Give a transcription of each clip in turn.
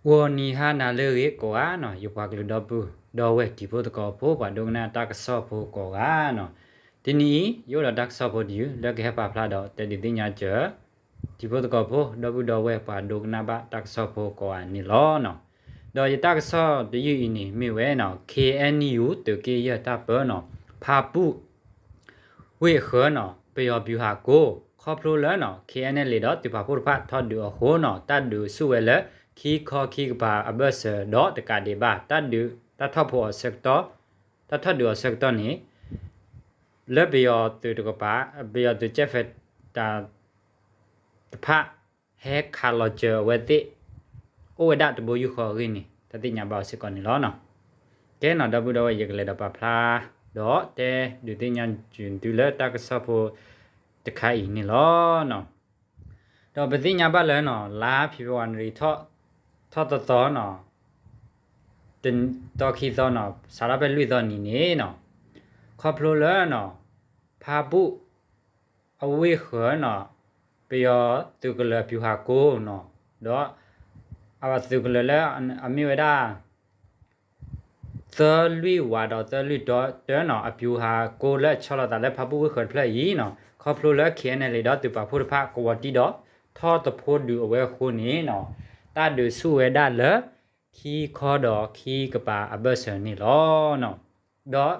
ဂီၤနံၤဟါနၤလၢအဂ့ၤကိးဂၤနီၤ, ယပှၤကလုာ်ဒီပုၢ်ဒီဝဲၢ်တံၤဖိသကိးဖိ ပှၤဒိကနၣ်တၢ်ကစီၣ်ဖိကိးဂၤနီၤ, တနံၤအံၤ ယအိၣ်ဒီးတၢ်ကစီၣ်ဖိတယုၢ် လၢကဟဲပာ်ဖျါဒီးတဲဒုးသ့ၣ်ညါစၢၤ တံၤဖိသကိးဖိ ဒီပုၢ်ဒီဝဲၢ်ပှၤဒိကနၣ်ဘၣ်တၢ်ကစီၣ်ဖိကိးဂၤန့ၣ်လီၤနီၤ. ဒီးယတၢ်ကစီၣ်တယုၢ်အံၤန့ၣ်မ့ၢ်ဝဲနီၤ ခ့ၣ်အဲၣ်ယူၣ် သုးက့ယဲၢ်တၢ်ပၢနီၤ, ဖၣ်ပူၣ် ဝ့ၢ်ဃၢၤနီၤ ပယီၤပျူၤဟးကိ ခီဖျိလၢနီၤ ခ့ၣ်အဲၣ်ယူၣ် လ့ၤဒီးသုးပာ်ဖှိၣ်တဖၣ်ထီၣ်ဒုးအဃိနီၤ တၢ်ဒုးဆူၣ်ဝဲလၢ ခံခီခံကပၤအဘၢၣ်စၢၤဒီးတကးဒံးဘၣ် တၢ်ဒုး တၢ်ထီၣ်ဖိအီၤဆၢကတီၢ် တၢ်ထီၣ်ဒုးအီၤဆၢကတီၢ်န့ၣ် လၢပယီၤသုးတကပၤ ပယီၤသုး jet fighter တဖၣ် ဟဲခးလီၤစၢၤအဝဲသ့ၣ် အိၣ်ဝဲဒၣ်တဘိယူၢ်ဃီအဂ့ၢ်န့ၣ် တၢ်သ့ၣ်ညါဘၣ်အီၤစ့ၢ်ကီးန့ၣ်လီၤနီၤ. ကဲနီၤ ဒီပုၢ်ဒီဝဲၢ် ယကလဲၤဒီးပာ်ဖျါ ဒီးတဲဒုးသ့ၣ်ညါစၢၤသုလၢတၢ်ကစီၣ်ဖိတခါအံၤန့ၣ်လီၤနီၤ. ဒီးပသ့ၣ်ညါဘၣ်လၢနီၤ လါဖ့ၤဘြူၤအါရံၤ ထီၣ်သီသီနီၤ တသီခံသီနီၤ စးထီၣ်ဖဲလွံၢ်သီနံၤန့ၣ်နီၤ ခီဖျိလၢနီၤ ဖၣ်ပူၣ် အဝ့ၢ်ဃၢၤနီၤ ပယီၤသုးကလၢၤအပျူၤဟးကိနီၤ ဒီးအသုးကလၢၤလၢအမ့ၢ်ဝဲဒၣ် သၢလွံၢ်ဝးဒီးသၢလွံၢ်တီတၢနီၤ အပျူၤဟးကိလၢအဆီလီၤသးလၢဖၣ်ပူၣ်ဝ့ၢ်ဃၢၤတဖျၢၣ်အံၤနီၤ ခီဖျိလၢ ခ့ၣ်အဲၣ်ယူၣ် လ့ၤဒီးသုးပာ်ဖှိၣ်တဖၣ်ကဝီၤတံၢ်ဒီး ထီၣ်သဖိဒုးအဝဲအဃိန့ၣ်နီၤ တၢ်ဒုးဆူၣ်ဝဲဒၣ်လၢ ခံခီဒီးခံကပၤအဘၢၣ်စၢၤန့ၣ်လီၤနီၤ. ဒီး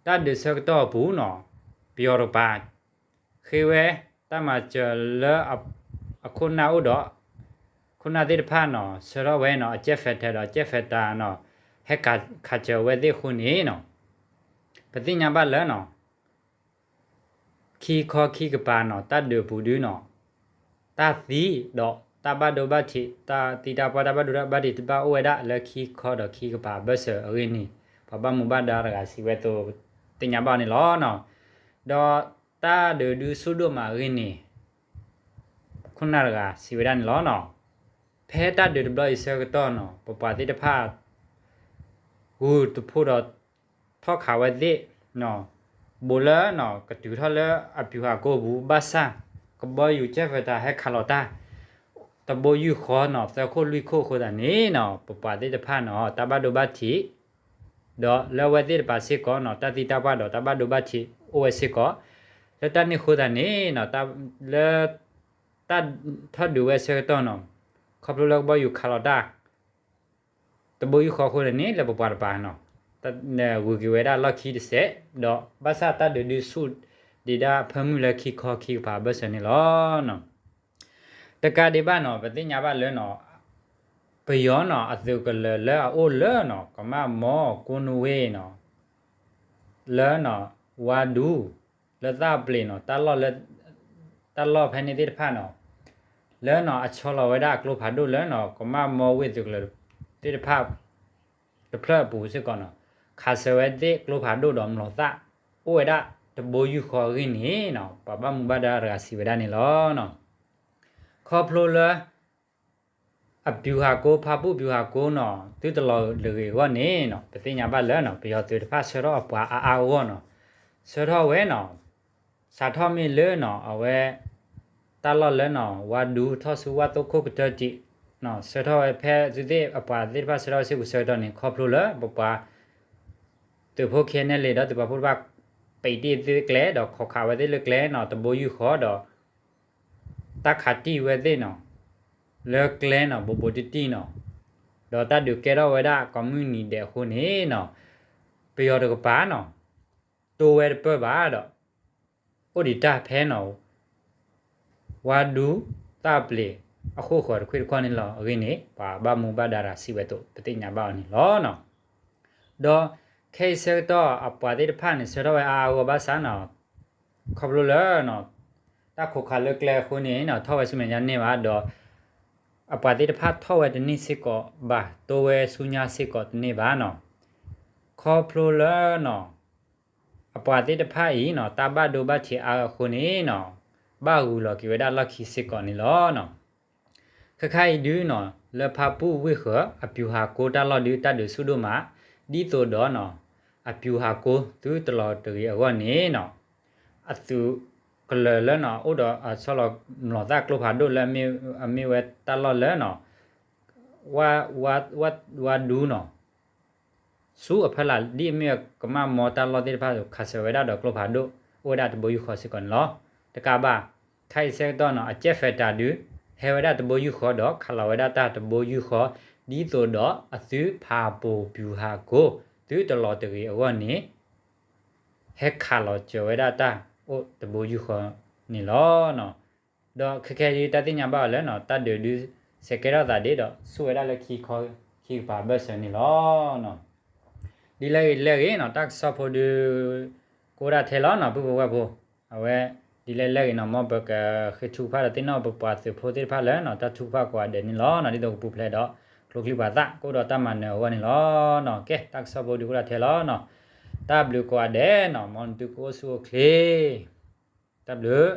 တၢ်ဒုးဆၢကတီၢ်အပူၤနီၤ ပယီၤတကပၤ ဃ့ဝဲတၢ်မၤစၢၤလၢ အခိၣ်နၢ်အိၣ်ဒီး ခိၣ်နၢ်သ့ၣ်တဖၣ်နီၤ ဆှၢထီၣ်ဝဲနီၤ အ jet fighter ဒီး jet fighter နီၤ ဟဲခးစၢၤအဝဲသ့ၣ်အဃိန့ၣ်နီၤ ပသ့ၣ်ညါဘၣ်လၢနီၤ ခံခီခံကပၤနီၤ တၢ်ဒုးအပူၤဒုနီၤ တၢ်သံဒီးတၢ်ဘၣ်ဒိဘၣ်ထံး တၢ်သံတၢ်ပှၢ် တၢ်ဘၣ်ဒိဘၣ်ထံး တဘၣ်အိၣ်ဝဲဒၣ်လၢခံခီဒီးခံကပၤအဘၢၣ်စၢၤအဂ့ၢ်န့ၣ် ပှၤဘၣ်မူဘၣ်ဒါတဂၤစံးဝဲအသိး သ့ၣ်ညါဘၣ်န့ၣ်လီၤနီၤ. ဒီးတၢ်ဒုးဒုဆူၣ်ဒိၣ်မးအဂ့ၢ်န့ၣ် ခိၣ်နၢ်တဂၤစံးဝဲဒၣ်န့ၣ်လီၤနီၤ. ဖဲတၢ်ဒုးတဘျီအံၤဆၢကတီၢ်နီၤ ပပှၤသ့ၣ်တဖၣ် ဂုၤတဖိးဒီး ထီၣ်ခးဝဲသ့ၣ် ဘူးလၢနီၤ ကတုၤထီၣ်လၢအပျူၤဟးကိပူၤ ဘၣ်ဆၣ် ကဘီယူၤ jet fighter ဟဲခးလီၤတၢ် တဘိယူၢ်ဃီနီၤ သၢခိၣ်လွံၢ်ခိၣ်အဃိသတးန့ၣ်နီၤ ပပှၤသ့ၣ်တဖၣ်နီၤ တၢ်ဘၣ်ဒိဘၣ်ထံး ဒီးလၢအဝဲသ့ၣ်တကပၤစ့ၢ်ကီးနီၤ တၢ်သံတၢ်ပှၢ်ဒီးတၢ်ဘၣ်ဒိဘၣ်ထံးအိၣ်ဝဲစ့ၢ်ကီး လၢတၢ်န့ၣ်အဃိသတးန့ၣ်နီၤ လၢ တၢ်ထီၣ်ဒုးဝဲဆၢကတီၢ်နီၤ ခီဖျိလၢကဘီယူၤခးလီၤတၢ် တဘိယူၢ်ဃီအဃိန့ၣ် လၢပပှၤတကပၤနီၤ ဂုၤက့ၤဝဲဒၣ်လီၢ်ခံတစဲး ဒီးဘၣ်ဆၣ်တၢ်ဒုးဒုဆူၣ်ဒံးဒၣ်အဖၢမုၢ်လၢခံခီခံကပၤအဘၢၣ်စၢၤန့ၣ်လီၤ. တကးဒံးဘၣ်နီၤ ပသ့ၣ်ညါဘၣ်လၢနီၤ ပယီၤနီၤ အသုးကလၢၤလၢအအိၣ်လၢနီၤ ကမၣ်မီကိနဝ့ၢ်နီၤ လၢနီၤ ဝါဒူ လၢသၣ်ပျ့ၤနီၤ တၢ်လီၢ်လၢ တၢ်လီၢ်ဖဲန့ၣ်သ့ၣ်တဖၣ်နီၤ လၢနီၤ အဆီလီၤဝဲဒၣ်အကျိဖးဒိၣ်လၢနီၤ ကမၣ်မီဝ့ၢ်သုးကလၢၤသ့ၣ်တဖၣ် တဖျၢၣ်အပူၤစ့ၢ်ကီးနီၤ ခးဆၢဝဲသ့ၣ်ကျိဖးဒိၣ်ဒီးမျိာ်သၣ် အိၣ်ဝဲဒၣ်တဘိယူၢ်ဃီအဂ့ၢ်န့ၣ်နီၤ ပှၤဘၣ်မူဘၣ်ဒါတဂၤစံးဝဲဒၣ်န့ၣ်လီၤ. ခီဖျိလၢ အပျူၤဟးကိ ဖၣ်ပူၣ်ပျူၤဟးကိနီၤ သုတလီၤတဂ့ၤအဂီၢ်န့ၣ်နီၤ ပသ့ၣ်ညါဘၣ်လၢနီၤ ပယီၤသုးတဖၣ်ဆှၢထီၣ်အပှၤအါအါဂီၢ်ဂီၢ်နီၤ ဆှၢထီၣ်ဝဲနီၤ စးထီၣ်မ့ၢ်လၢနီၤ အဝဲ တၢ်လီၢ်လၢနီၤ ဝါဒူထီၣ်ဆူဝၣ်သိခိၣ်ကတၢၢ်တံး ဆှၢထီၣ်ဝဲဖဲသုသ့ၣ်အပှၤသ့ၣ်တဖၣ်ဆှၢထီၣ်ဝဲစ့ၢ်ကီးဆၢကတီၢ်န့ၣ် ခီဖျိလၢပပှၤ သုးဖိ ခ့ၣ်အဲၣ်ယူၣ် လ့ၤဒီးသုးပာ်ဖှိၣ်တဖၣ် ပံးတ့ၢ်သ့ၣ်ကျဲဒီးခိးခးဝဲသ့ၣ်လၢကျဲနီၤ တဘိယူၢ်ဃီဒီး တၢ်ခးတံၢ်ဝဲသ့ၣ်နီၤ လၢကျဲနီၤ ဘူးဘူးတံၢ်တံၢ်နီၤ ဒီးတၢ်ဒုးကဲထီၣ်ဝဲဒၣ်ကိးမုၢ်နံၤဒဲးအဃိန့ၣ်နီၤ ပယီၤတကပၤနီၤ တိဝဲတပၢၢ်ဘၣ်ဒီး အိၣ်ဒံးတၢ်ဖဲနီၤ ဝါဒူ သၣ်ပျ့ၤ အဃိာ်ဃၢၤတခွ့ၣ်တခီၣ်န့ၣ်လီၤ. အဂ့ၢ်န့ၣ် ပှၤဘၣ်မူဘၣ်ဒါတဂၤစံးဝဲအသိး ပသ့ၣ်ညါဘၣ်အီၤန့ၣ်လီၤ. ဒီးခဲအံၤဆၢကတီၢ် အပှၤသ့ၣ်တဖၣ်န့ၣ် ဆှၢထီၣ်ဝဲအါအါဂီၢ်ဂီၢ်ဘၣ်ဆၣ်နီၤ ခီဖျိလၢ တၢ်ခိးခးလၢကျဲအဃိန့ၣ်နီၤ ထီၣ်ဝဲဆူမဲာ်ညါတန့ၢ်ဘၣ်ဒီး အပှၤသ့ၣ်တဖၣ်ထီၣ်ဝဲတန့ၢ်စ့ၢ်ကီးဘၣ် တိဝဲဆူညါစ့ၢ်ကီးတန့ၢ်ဘၣ်နီၤ ခီဖျိလၢနီၤ အပှၤသ့ၣ်တဖၣ်အံၤနီၤ တၢ်ဘၣ်ဒိဘၣ်ထံးအါအဃိန့ၣ်နီၤ ဘၣ်ဂုၤလီၤက့ၤဝဲဒၣ်လီၢ်ခံစ့ၢ်ကီးန့ၣ်လီၤ. ခဲခါအံၤဒုနီၤ လၢဖၣ်ပူၣ်ဝ့ၢ်ဃၢၤ အပျူၤဟးကိတၢ်လီၢ်ဒု တၢ်ဒုးဆူၣ်ဒိၣ်မး ဒ်သိးဒီးနီၤ အပျူၤဟးကိသုတလီၤတဂ့ၤအဂီၢ်န့ၣ်နီၤ အသုးကလၢၤလၢနီၤ အိၣ်ဒီးအဆီလီၤမျိာ်သၣ်ကျိဖးဒိၣ်လၢအမ့ၢ်ဝဲတၢ်လီၢ်လၢနီၤ ဝါ, ဝါဒူနီၤ, ဆူအဖီလာ် ဒ်အမ့ၢ်ကမၣ်မီတၢ်လီၢ်သ့ၣ်တဖၣ် ခးစၢၤဝဲဒၣ်ဒီးကျိဖးဒိၣ် အိၣ်ဝဲဒၣ်တဘိယူၢ်ဃီစ့ၢ်ကီးန့ၣ်လီၤ. တကးဘၣ် ခဲအံၤဆၢကတီၢ်နီၤ အကဲၣ်ဖဲးတၢ်ဒုး ဟဲဝဲဒၣ်တဘိယူၢ်ဃီဒီး ခးလီၤဝဲဒၣ်တၢ်တဘိယူၢ်ဃီ ဒ်သိးဒီးအသုးဖးပိၢ်ဗျူဟာကုန်း သုတလီၤတဂ့ၤအဂီၢ်န့ၣ် ဟဲခးလီၤစၢၤဝဲဒၣ်တၢ်အိၣ်တဘိယူၢ်ဃီန့ၣ်လီၤ. ဒီးခဲခဲအံၤ တၢ်သ့ၣ်ညါဘၣ်အီၤလၢ တၢ်ဒုးဒုးစဲးကဲထီၣ်သးဒ့ဒီး ဆူၣ်ဝဲဒၣ်လၢခံကပၤဘၢၣ်စၢၤန့ၣ်လီၤ. ဒ်လဲၣ်ဂ့ၤလဲၣ်ဂ့ၤနီၤ တၢ်ကစီၣ်ဖိဒုး ကအိၣ်ဒၣ်ထဲလီၤနီၤ ပုၢ်ဖိဝဲၢ်ဖိ, အဝဲ ဒ်လဲၣ်လဲၣ်ဂ့ၤနီၤ မ်ပကဃ့ထုကဖၣ်ဒီးသ့ၣ်နီၣ်ပပှၤသုးဖိသ့ၣ်တဖၣ်လၢ တၢ်ထုကဖၣ်ကိးဂၤဒဲးန့ၣ်လီၤ. ဒ်သိးကပူၤဖျဲးဒီး ကျိချံပှၤသၣ် ကအိၣ်ဒီးတၢ်မၤနၢၤအဂီၢ်န့ၣ်လီၤ. ကဲ တၢ်ကစီၣ်ဖိဒုးကအိၣ်ဒၣ်ထဲလီၤနီၤ. တၢ်ဘျုးကိးဂၤဒဲးနီၤ မ်နသုကအိၣ်ဆူၣ်အိၣ်ချ့, တၢ်ဘျုး